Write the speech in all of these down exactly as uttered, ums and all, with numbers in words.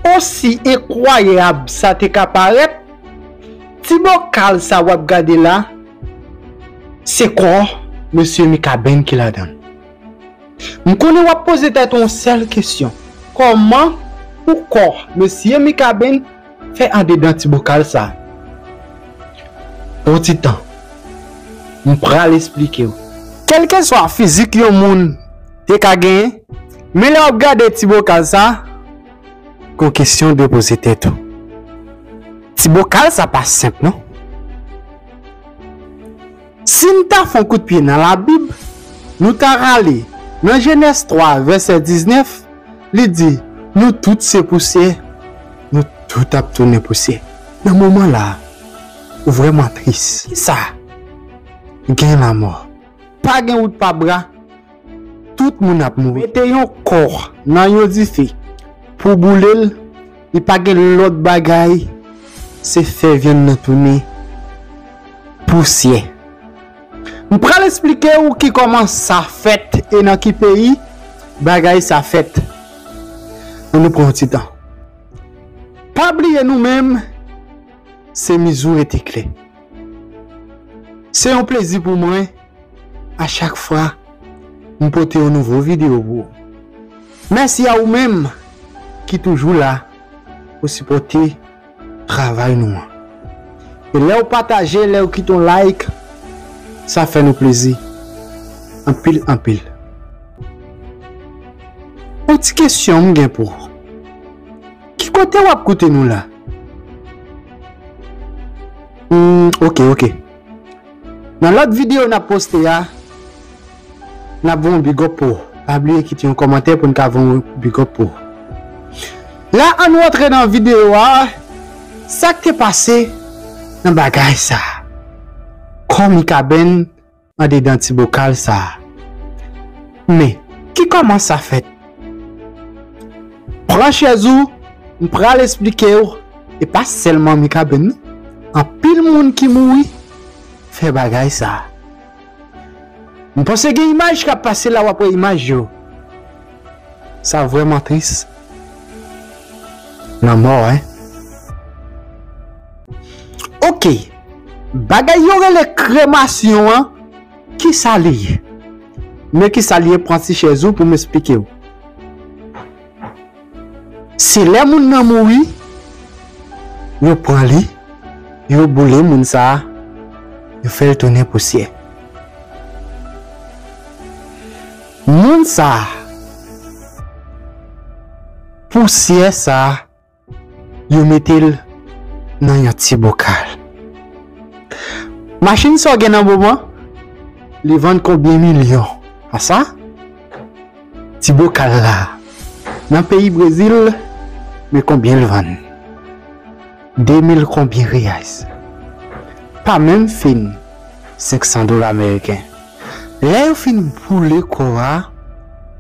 Osi enkwayab sa te ka parèt, ti bokal sa w ap gade la, se kò mesye Mikaben ki ladan l. M konnen w ap poze tèt ou yon sèl kesyon, kòman pou kò mesye Mikaben fè andedan ti bokal sa? Pran ti tan, m pral esplike w. Kèlkeswa fizik yon moun te ka genyen, men lè w ap gade ti bokal sa, gen yon kesyon w dwe poze tèt ou. Ti bokal sa pa senp non. Si n ta fè yon kout pye nan Labib, nou ta rale nan Jenèz twa, vèsè diznèf, li di, nou tout se pousyè, nou tout ap tounen pousyè. Nan moman la, ou vrèman tris. Kisa? Gen lanmò. Pa gen wout pa bra, tout moun ap mouri. Mete yon kò nan yon dife pou boule l, li pa gen lòt bagay, se fè vyann nan tounen pousyè. M pral esplike w ki kòman sa fèt e nan ki peyi bagay sa fèt. Ann nou pran yon ti tan. Pa bliye nou menm, se miz ou rete klè. Se yon plezi pou mwen a chak fwa m pote yon nouvo videyo pou ou. Mèsi a ou menm ki toujou la pou sipòte travay nou an. E lè w pataje, lè w kite yon like, sa fè nou plezi anpil, anpil. Yon ti kesyon m gen pou ou. Ki kote w ap koute nou la? Hmm, ok, ok. Nan lòt videyo n ap poste a, n ap voye yon big up pou ou. Pa bliye kite yon kòmantè pou n ka voye yon big up pou ou. La, ann rantre nan videyo a. Sa k te pase nan bagay sa? Kò Mikaben andedan ti bokal sa. Men, ki kòman sa fèt? Pran chèz ou, m pral esplike w. E pa sèlman Mikaben non. Anpil moun ki mouri fè bagay sa. M panse gen imaj k ap pase la, w ap wè imaj yo. Sa vrèman tris. Lanmò, en. Ok. Bagay yo rele kremasyon an, kisa li ye? Men kisa li ye, pran ti chèz ou pou m esplike w. Se lè moun nan mouri, yo pran li, yo boule moun sa a, yo fè l tounen pousyè. Moun sa a, pousyè sa a, yo mete l nan yon ti bokal. Machin sa w gen nan moman, li vann konbyen milyon? Pa sa? Ti bokal la, nan peyi Brezil, men konbyen l vann? De mil konbyen reyais? Pa menm fin senk san dola meriken. Lè yo fin boule kò a,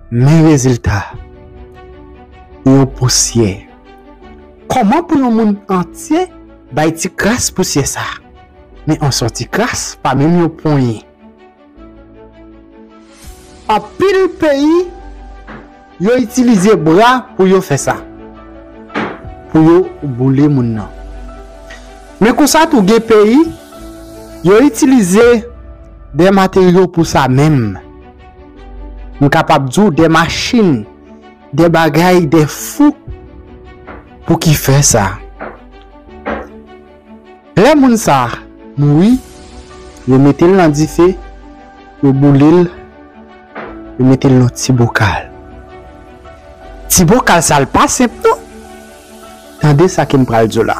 men rezilta, yon pousyè. Kòman pou yon moun antye bay ti kras pousyè sa? Men on sòti kras, pa menm yon ponyen. Anpil peyi, yo itilize bra pou yo fè sa. Pou yo boule moun nan. Men konsa tou gen peyi, yo itilize de materyo pou sa menm. M kapab di w de machin, de bagay, de fou pou ki fè sa. Lè moun sa a mouri, yo mete l nan dife, yo boule l, yo mete l nan ti bokal. Ti bokal sa l pa senp non. Tande sa ke m pral di w la.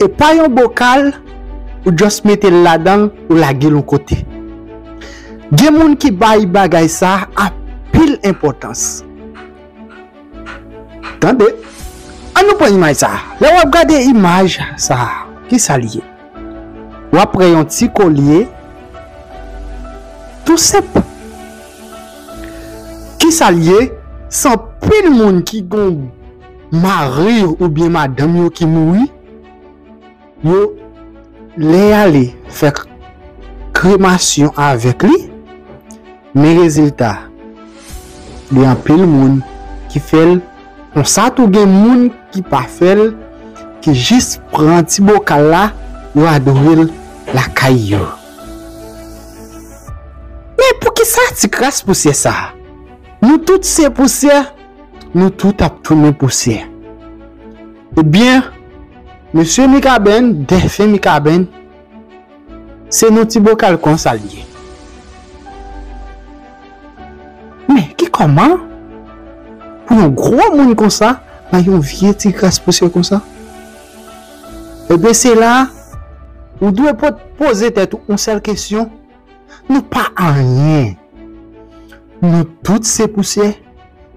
E pa yon bokal, ou just mete l ladan l, ou lage l yon kote. Gen moun ki bay bagay sa anpil enpòtans. Tande, ann nou pran imaj sa. Lè w ap gade imaj sa, kisa li ye? W ap wè yon ti kolye, tou senp. Kisa li ye? Se anpil moun ki gon mari yo oubyen madanm yo ki mouri, yo lè y ale fè k-, kremasyon avèk li, men rezilta, gen anpil moun ki fè l Konsa tou gen moun ki pa fè l, ki jis pran ti bokal la, yo adore l lakay yo. Men poukisa ti kras pousyè sa a? Nou tout se pousyè, nou tout ap tounen pousyè. Ebyen, mesye Mikaben, Dèfen Mikaben, se nan ti bokal konsa l ye. Men ki kòman pou yon gwo moun konsa bay yon vye ti kras pousyè konsa? Ebyen, se la ou dwe po-, poze tèt ou yon sèl kesyon. Nou pa anyen. Nou tout se pousyè.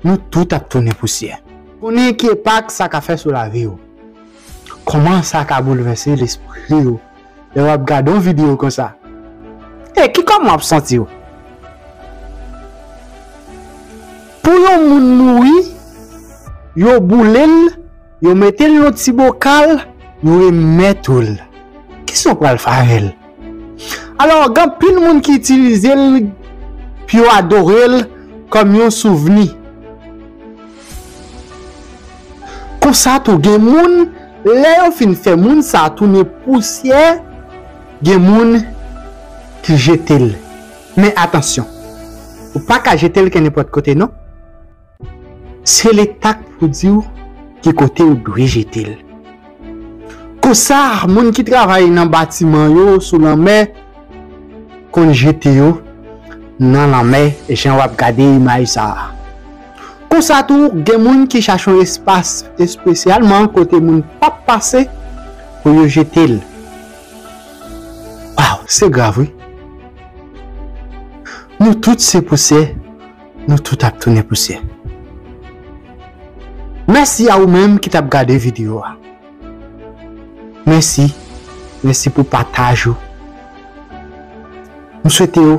Nou tout ap tounen pousyè. Konnen ki enpak sa ka fè sou lavi w. Kòman sa ka boulvèse lespri w lè w ap gade yon videyo konsa? E ki kòman w ap santi w? Pou yon moun mouri, yo boule l, yo mete l nan ti bokal, yo remèt ou l. Kisa w pral fè avè l? Alò, gen anpil moun ki itilize l pou yo adore l kòm yon souvni. Konsa tou, gen moun, lè yo fin fè moun sa a tounen pousyè, gen moun ki jete l. Men atansyon, ou pa ka jete l kenenpòt kote, non. Se Leta k pou di w ki kote w dwe jete l. Konsa, moun ki travay nan batiman yo sou lanmè konn jete yo nan lanmè, jan w ap gade imaj sa a. Konsa tou, gen moun ki chache yon espas espesyalman kote moun p ap pase pou yo jete l. Waw, se grav, wi. Nou tout se pousyè, nou tout ap tounen pousyè. Mèsi a ou menm ki t ap gade videyo a. Mèsi. Mèsi pou pataj ou. M swete w